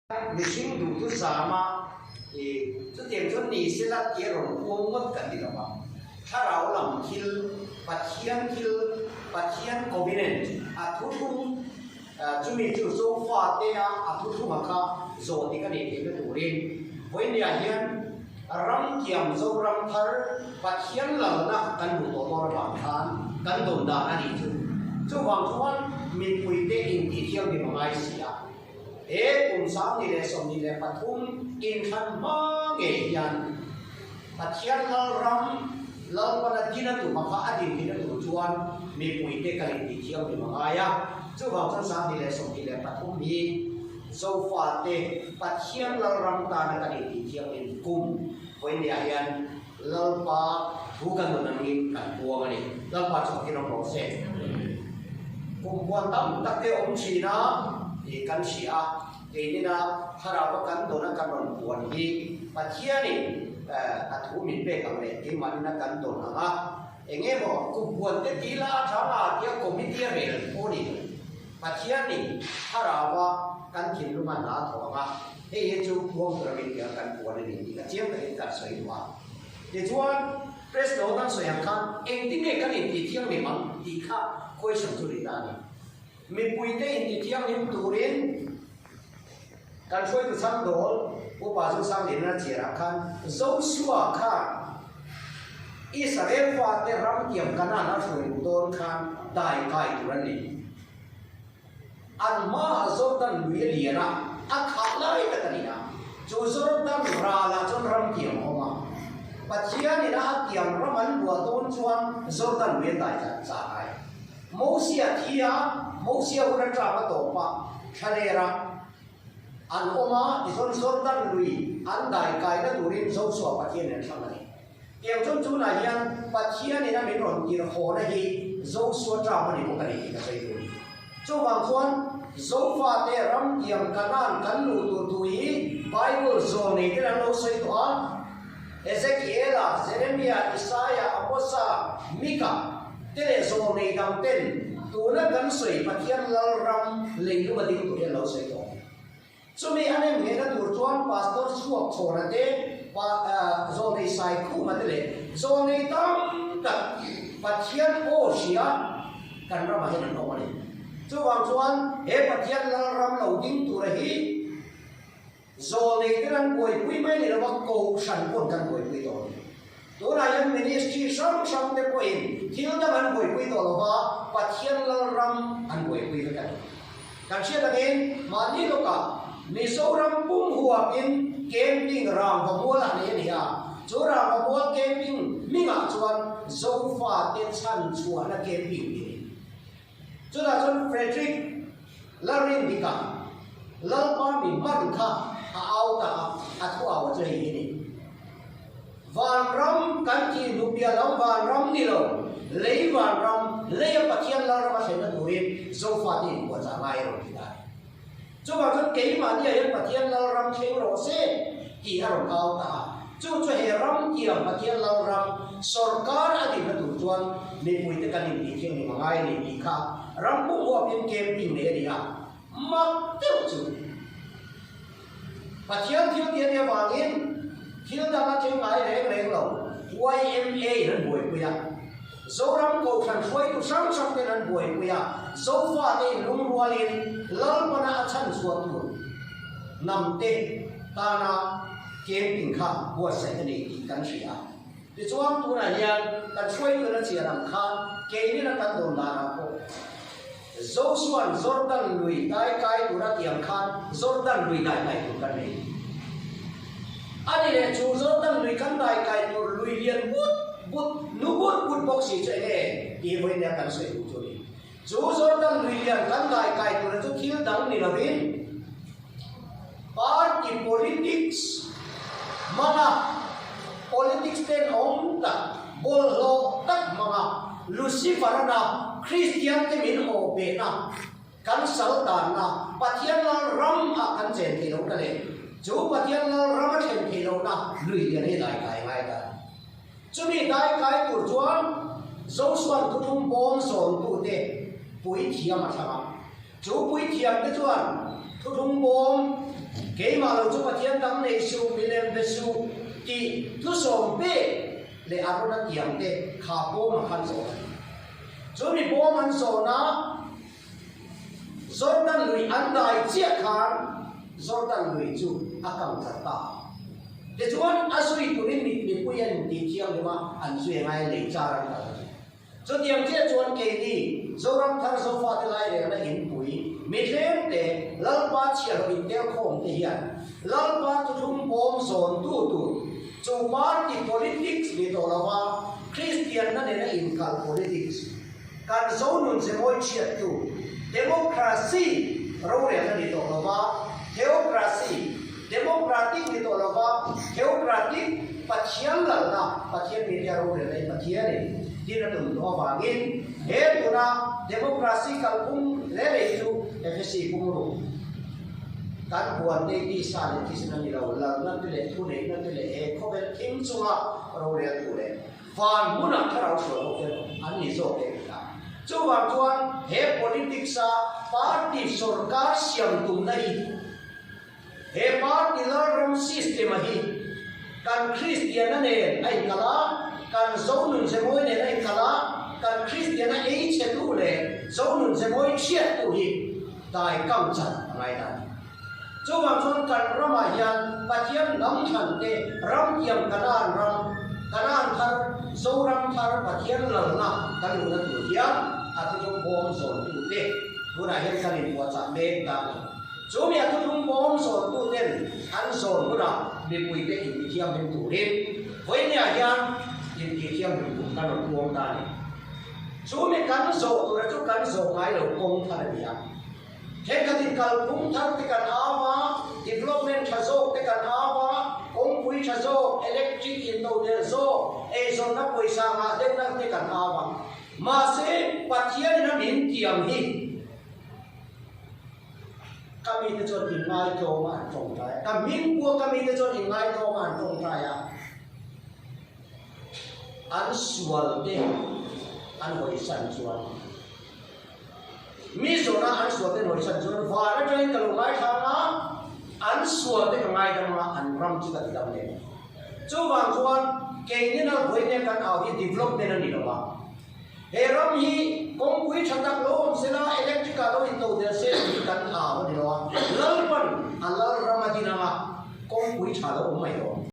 Mihring duhthusama i chutiang chuan ni sela tih a rawn puang ngawt kan ti lo va. Thlarau lam thil, Pathian thil, Pathian covenant a thuthlung chumi chu Zofa te a a thuthlunga kha zawh dik a nih theihna turin vawinia hian ram kiam Zoram thar Pathian lalna kan hmuh tawh dawn avang khan kan dawn dan a nih chu. Chuvang chuan mipuite intih thianghlim a ngai si a. He kum 2023 inthlan hma ngei hian Pathian Lalram Lalpana dina tuma kha a din dina tur chuan mipuite kan intih thianghlim a ngai a. Chuvang chuan 2023 hi Zofate Pathian Lalram tana kan intih thianghlim kum vawinia hian Lalpa thu kan rawn angin kan puang a ni. Lalpa chu fakin awm rawh se. Kum huan tam tak te awm thin a tih kan hria a, keinina thlarau a kan dawn a kan rawn puan hi Pathianin a thu min pek ang leh keimahnin a kan dawn ang a, eng emaw kum huan te ti la a tha nga tia committee a rel pawh ni lo. Pathianin thlarau a kan thinlung a hna a thawh ang a. Hei hi chu puang tura min tia kan puan a ni tih ka chiang takin kan sawi duh a. Tichuan, Press lo kan sawi ang khan engtin nge kan intih thianghlim ang tih kha question chu ni ta a ni. Mipuite intih thianghlim turin kan hruaitu chhangdawl Upa Zosangdin a chiarah khan Joshua khan Israel fate ram tiam Canaan a hruai luh dawn khan dai kai tur a ni. An hmaah Jordan lui a lian a, a khah lai tak a ni a. Chu Jordan ralah chuan ram tiam a awm a. Pathianin a a tiam ram an buah dawn chuan Jordan lui an dai tlat chak ai. Mosia thi a, Mosia hun atang a tawp a, thlaler a an awm a, tichuan Jordan lui an dai kaina turin Joshua Pathianin a thlang a ni. Tiang chuan tunah hian Pathianin a min rawn tirh hawna hi Joshua term a ni bawk a ni tih ka sawi duh a ni. Chuvang chuan Zofate ram tiang Kanaan kan luh tur thu hi Bible zawl nei ten an lo sawi tawh a, Ezekiela, Jeremia, Isaia, Amosa, Mika te leh zawl nei dang ten tuna kan sawi Pathian Lalram leilung a ding tur hi an lo sawi tawh. Chumi a nem nghehna tur chuan Pastor chhuak chhawna te, Zawlnei Saikhuma te leh Zawlnei tam tak Pathian aw hria kan ramah hian an awm a ni. Chuvang chuan he Pathian Lalram lo ding tura hi Zawlnei te an buaipui mai ni lova Kohhran pawn kan buaipui tawh a ni. Tunah hian Ministry hrang hrang te pawhin thil dang an buaipui tawh lova Pathian Lalram an buaipui vek a ni. Kan hriat angin mahni lawkah Mizoram pum huapin camping rangva mual a nei a ni a, chu rangva mual camping hmingah chuan Zofate chhan chhuahna camping tih a ni. Chutah chuan Frederick Lalrindika Lalpa mi hman kha a au ta a, a thu au a chu hei hi a ni. Vanram kan tih hnu piah lam vanram ni lo, lei vanram, leia Pathian Lalram a thlenna turin Zofate inpuahchah ngai a rawn ti ta a ni. Chuvang chuan keimahni ah hian Pathian Lalram thleng rawh se tih a rawn au ta a. Chu chu he ram tiang Pathian Lalram sawrkar a dinna tur chuan mipuite kan intih thianghlim a ngai a ni tih kha ram pum huapin camping nei a ni a, mak deuh chu. Pathian thil tih a nih avangin thil dang a thleng ngai reng reng lo. YMA in an buaipui a, Zoram Kohhran hruaitu hrang hrang ten an buaipui a, Zofate in lungrualin Lalpana a chhan chhuah tur hnamte tana camping kha buatsaih a ni tih kan hria. Tichuan tunah hian kan hruaitu in a chian ang khan keinin a kan dawn danah pawh Josua'n Jordan lui dai kai tura tiang khan Jordan lui dai kai tur kan nei. A ni leh chu Jordan lui kan dai kai tur lui lian but but, nu but but bawk si chu enge tih vawiin nia kan sawi duh chu a ni. Chu Jordan lui lian kan dai kai tura chu thil dang ni lovin party politics hmanga politics tenawm tak, bawlhhlawh tak hmanga Lucifer-ana Kristian te min awh behna, kan sal tanna, Pathian lal ram ah kan chen theih lohna leh chu Pathian lal ram a thlen theih lohna lui lian hi dai kai ngai ta. Chumi dai kai tur chuan Joshua-an thuthlung bawm sawmtute puithiam a thlang a. Chu puithiam te chuan thuthlung bawm. Keimah lo chu Pathian dang nei suh, milem ve suh tih thusawm pek leh a rawn a tiang te kha bawm a khan zawn a ni. Chu mi bawm an zawn a, Jordan lui an dai chiah khan Jordan lui chu a kang chat ta. Tichuan a zui turin mit mipui an intih thianghlim a, an zui a ngai a, lei char an kal a ni. Chutiang chiah chuan keini Zoramthar Zofate lairelna inpui mitlemte Lalpa chhiarhlawh intelkhawm te hian Lalpa thuthlung bawm zawntu tur chu party politics ni tawh lova Kristianna nena inkalh politics, kan Zonun zemawi chhiattu democracy rorelna ni tawh lova theocracy, democratic ni tawh lova theocratic Pathian lalna, Pathian mite a rorelna hi Pathianin din a tum tawh avangin he tuna democracy kalphung hle leh hi chu FSC pumruk kan huan te tisa leh thisen a ni lo, lalna te leh thuneihna te leh he khawvel thim chunga roreltu leh van hmunah thlarau sual bawk te an ni zawk e ti a. Chuvang chuan he politics-a party sorkar siam tumna hi He party lalram system a hi kan Kristianna nen a inkalh a, kan Zonunzemawi nen a inkalh a, kan Kristianna ei chhetu leh Zonunzemawi chhiattu hi dai kam chat a ngai ta. Chuvang chuan kan ramah hian Pathian hnam thlan te ram tiam Kanaan ram, Kanaan thar, Zoram thar Pathian lalna kan luhna tur hian a thuthlung bawm zawntute tunah hian kan inpuahchah mek ta a ni. Chu mi a thuthlung bawm zawntu ten an zawn hunah mipuite intithianghlim turin vawinia hian intithianghlim tum kan rawn puang ta a ni. Chu mi kan zawh tura chu kan zawh ngai lo kawng thar a ni a. Thenkhatin kalphung thar te kan au a, development tha zawk te kan au a, kawngpui tha zawk, electric intodelh zawk, eizawnna pawisa ngah deuhna te kan au a. Mahse, Pathianin a min tiam hi. Ka mite chuan inngaitawma an tawngtai a, ka hming pua ka mite chuan inngaitawma an tawngtai a, an sualte an hawisan chuan, mi zawhna an sualte an hawisan chuan van atangin ka lo ngaithlang a, an sualte ka ngaidam a, an ram chu ka ti dam leh. Chuvang chuan keini nal vawiin kan au hi development a ni lo a. He ram hi kawngpui tha tak lo awm sela, electric ah lo into der se tih hi kan au a ni lo a, Lalpan a Lalram a din anga kawngpui tha lo awm mai lo.